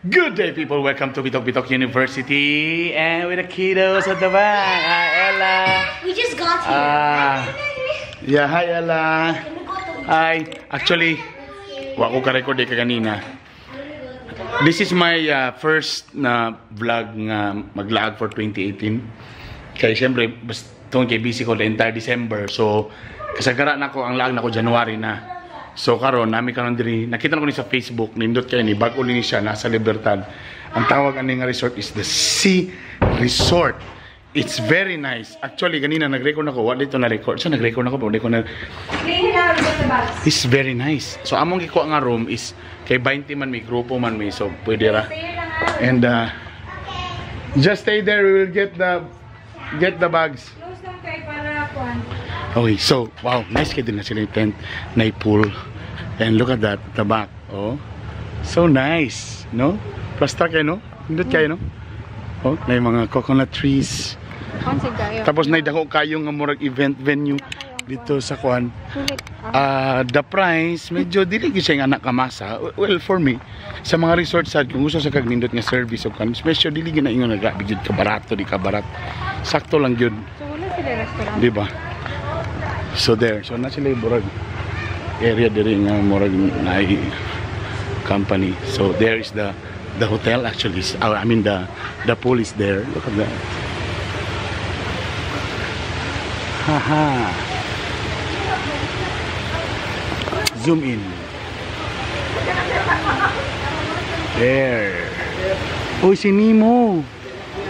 Good day, people. Welcome to Bitok Bitok University and with the kiddos at the back. Hi, Ella. We just got here. Yeah, hi, Ella. Hi. Actually, wa ko ka-record eh kaganina. This is my first na vlog nga maglaag for 2018. Kay syempre, basta kay busy ko the entire December. So, kasagara na ko ang laag na ko January na. So karon nami karon diri, nakita na ko ni sa Facebook, nindot kay ni bag-o ni siya nasa Libertad. Ang tawag ani nga resort is the Sea Resort. It's very nice. Actually ganina nag-record ako, wa dito na record. So nag-record ako, pero di ko na. It's very nice. So among gikuha nga room is kay 20 man may grupo man may, so pwede ra. And just stay there, we will get the bags. Okay, so wow, nice kay din na sila yung tent na pool. And look at that, the back. Oh, so nice, no? Plaster kayo, no? Hindot kayo, no? Oh, may mga coconut trees. Tapos naidako kayo nga murag event venue dito sa kuan. The price medyo dili gyud siya nga anak kamasa. Well, for me, sa mga resort sad kung gusto sa kag nindot nga service o kan, medyo dili gyud na ingon nga grabe gyud ka barato, di ka barat. Sakto lang gyud. So wala sila restaurant. Di ba? So there, so na sila murag area diri nga murag na company. So there is the hotel actually. I mean the pool is there. Look at that. Haha. Zoom in. There. Uy, si Nemo.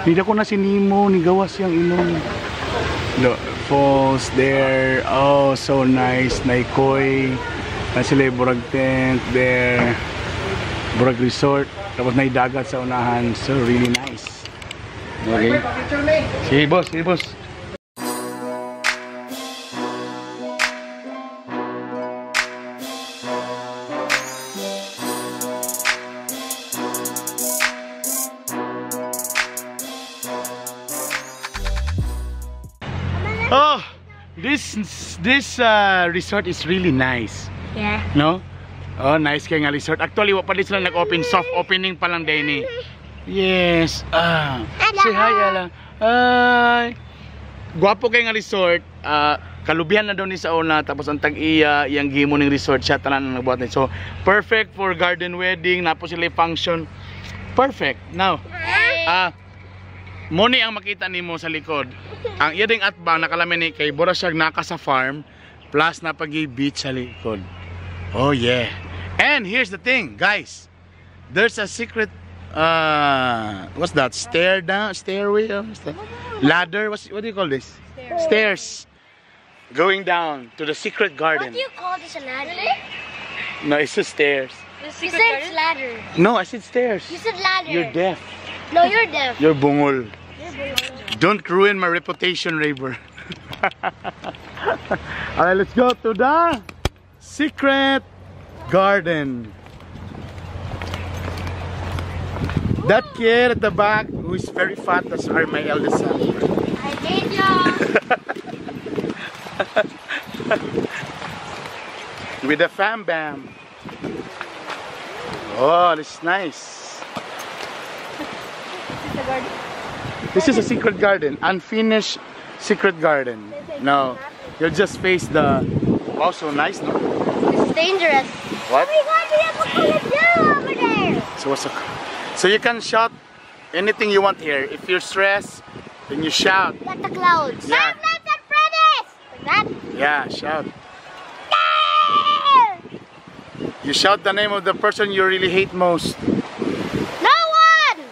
Nida ko na si Nemo, nigawas yang ilong. Look, falls there. Oh, so nice. Naikoy. Na sila burag tent there. Burag resort. Tapos na dagat sa unahan. So really nice. Okay. Sige, boss. Sige, boss. Oh, this resort is really nice. Yeah. No? Oh, nice kay nga resort. Actually, wa pa din sila nag-open, soft opening pa lang din eh. Yes. Say hi, Ella. Hi. Gwapo kay nga resort. Kalubihan na daw ni sa una, tapos ang tag-iya, iyang gimo ning resort siya tanan na nagbuhat ni. So, perfect for garden wedding, napo sila function. Perfect. Now, muni ang makita nimo sa likod. Ang iya ding atbang nakalamin ni kay bura siya naka sa farm plus napagi beach sa likod. Oh yeah. And here's the thing, guys. There's a secret what's that? Stair down, stairway, what's that? Ladder, what do you call this? Stairs. Stairs. Going down to the secret garden. What do you call this, a ladder? No, it's just stairs. You said it's ladder. No, I said stairs. You said ladder. You're deaf. No, you're deaf. You're bungol. Don't ruin my reputation, Rayber. Alright, let's go to the secret garden. That kid at the back who is very fat, that's my eldest son. I did ya. With the fam bam. Oh, this is nice. This is a garden. This is a secret garden, unfinished secret garden. No, you'll just face the. Wow, so nice, no? It's dangerous. What? Oh my God, we have a crocodile over there. So what's up? So you can shout anything you want here. If you're stressed, then you shout. At the clouds. Yeah. Five Nights at Freddy's. Like that? Yeah, shout. Yeah! You shout the name of the person you really hate most. No one!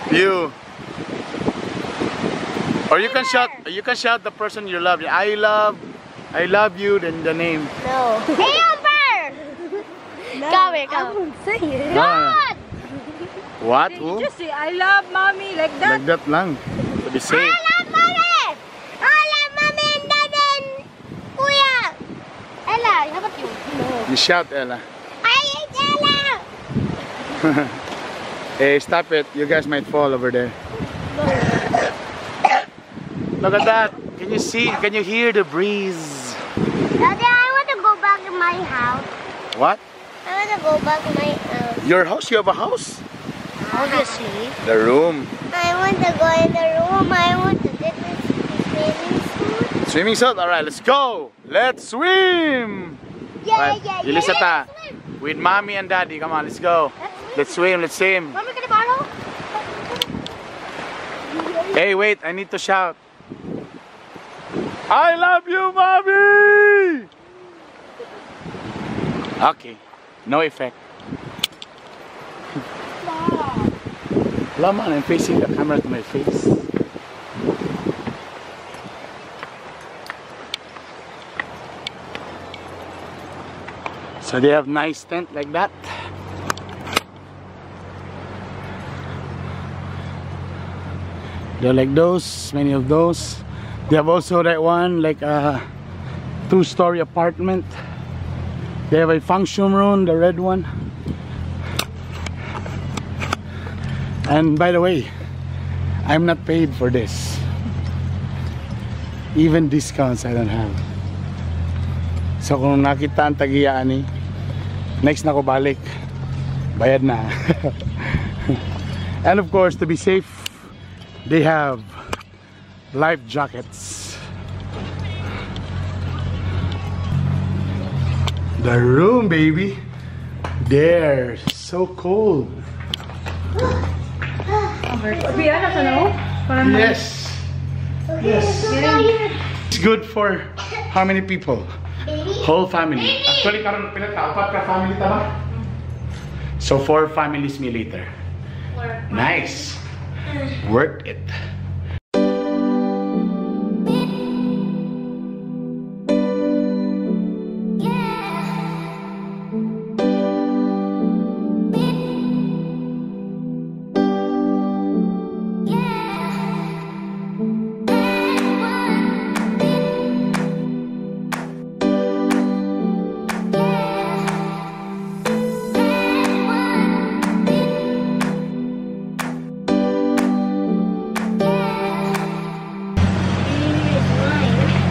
You. Or you can shout the person you love. I love you, then the name. No. Amber! No, come here, come. I won't say it. God! What? You Who? just say, I love mommy, like that. Like that lang. To be safe. I love mommy! I love mommy and daddy and kuya. Ella, how about you? No. You shout, Ella. I hate Ella! Hey, stop it. You guys might fall over there. Look at that. Can you see? Can you hear the breeze? Daddy, I want to go back to my house. What? I want to go back to my house. Your house? You have a house? Obviously. The room. I want to go in the room. I want to get the swimming suit. Swimming suit? All right, let's go. Let's swim. Yeah, right. yeah, yeah. Ilisa, Let's swim. with mommy and daddy. Come on, let's go. Let's swim. Let's swim. Mommy, can I borrow? Hey, wait. I need to shout. I love you, mommy! Okay. No effect. Laman, I'm facing the camera to my face. So they have nice tent like that. They're like those, many of those. They have also that one, like a two-story apartment. They have a function room, the red one. And by the way, I'm not paid for this. Even discounts I don't have. So kung nakita ang tagiya ani, next na ko balik, bayad na. And of course, to be safe, they have life jackets. The room, baby. They're so cold. Yes. Yes. It's good for how many people? Whole family. Actually, karon pila ka? Apat ka family ta ba? So 4 families me later. Nice. Worth it.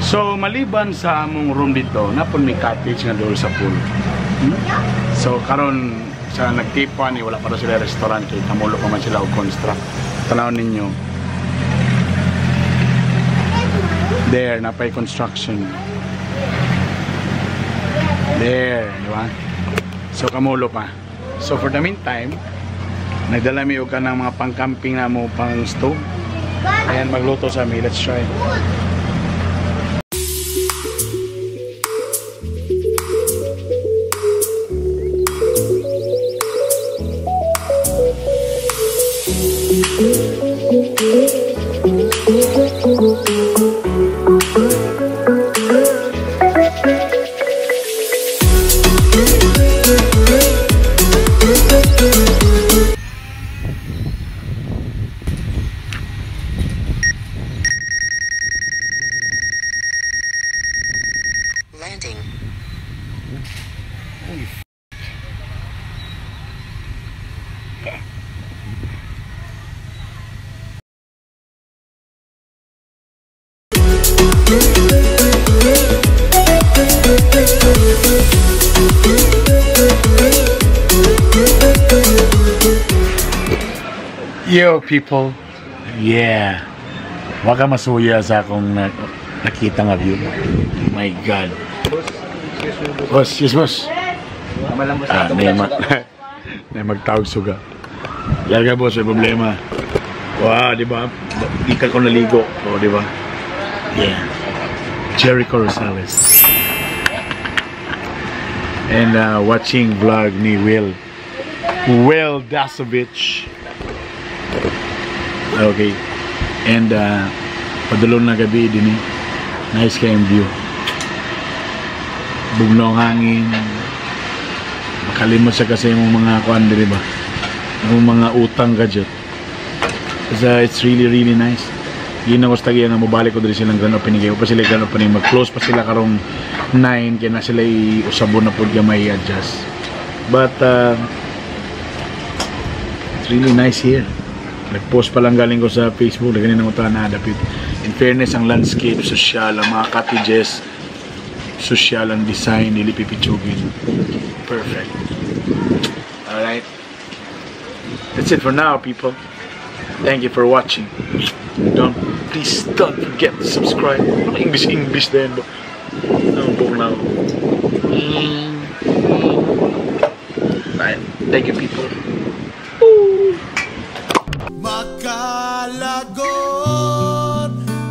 So maliban sa among room dito, napon may cottage nga dool sa pool. So karon sa nagtipa ni wala pa sila restaurant kay kamulo pa man sila og construct. Tan-awon ninyo. There napay construction. There, di ba? So kamulo pa. So for the meantime, nagdala mi og kanang mga pang-camping na mo pang stove. Ayan, magluto sa mi. Let's try. Landing. Holy f. Yo people, yeah, waka masuya sa akong nakita nga view. My God. Boss, yes boss. Ah, may magtawag suga. Larga boss, may problema. Wow, di ba? Di ka ko naligo. Oh, di ba? Yeah. Jericho Rosales. And watching vlog ni Will. Will Dasovich. Okay. And padulong na gabi din eh. Nice kayong view. Bugnaw ang hangin. Makalimot sa kasi yung mga kuan diri ba? Yung mga utang ka dyan. So, it's really, really nice. Yun ang gusto nga mobalik ko diri silang grand opening kayo pa sila grand opening, mag-close pa sila karong 9 kaya na sila usabon na pud gamay adjust, but it's really nice here. Nag-post pa lang galing ko sa Facebook na ganun ang na dapit. In fairness, ang landscape sosyal, ang mga cottages sosyal ang design, dili pipitsugin. Perfect. Alright, that's it for now, people. Thank you for watching. Don't please don't forget to subscribe. Ano English English din ba? Ano buong na ako. Bye. Thank you, people. Makalagot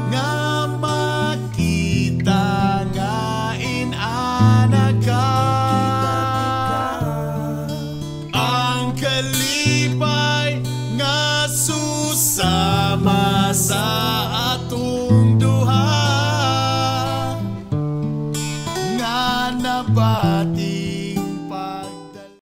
nga makita nga inana ka. Ang kalipay nga susama sa